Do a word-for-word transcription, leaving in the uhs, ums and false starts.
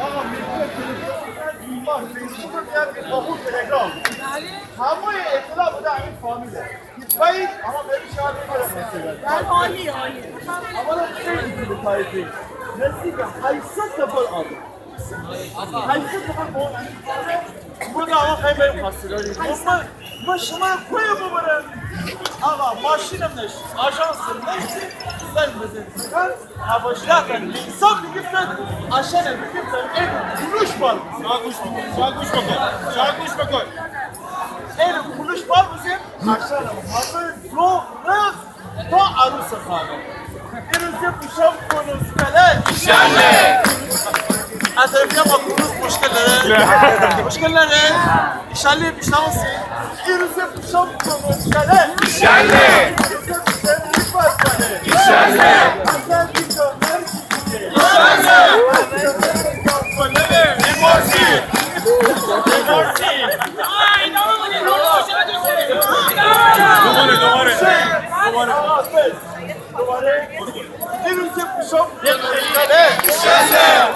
آقا، می‌تونه تلگرام، ایمیل، فیسبوک رو بیاره، قبول، تلگرام. همهٔ اطلاع بده همین فامیله. باید، آقا، ببین شما می‌بره. بله، عالی، عالی. اما خیلی طول کشیده. نزدیک هشتصد نفر آمد. هشتصد نفر با اون همین فامیله. بوده آقا، خیلی بریم خواستگاری. ما، ما شما رو کوی ببرم؟ آقا، ماشینم نشت، آژانسم نشت، زنگ بزن. هواشیاتن حساب بیگیفتن، آشانه بیگیفتن، ایدو کولوش بار. شما گوش بکن، شما گوش بکن، شما گوش بکن. ایدو کولوش بار بزیم، آشانه همه دو رخ تا عروس خانه. ایروزه پوشام کولوش کله. انشالله. اطرافی ما کولوش مشکل داره؟ نه. مشکل داره؟ انشالله بیشناسی. ایروزه پوشام کولوش کله. انشالله. ایروزه پوشام کولوش کله. انشالله. دوباره، دوباره. دوباره. دوباره. ایروزه پوشام کولوش کله. انشالله.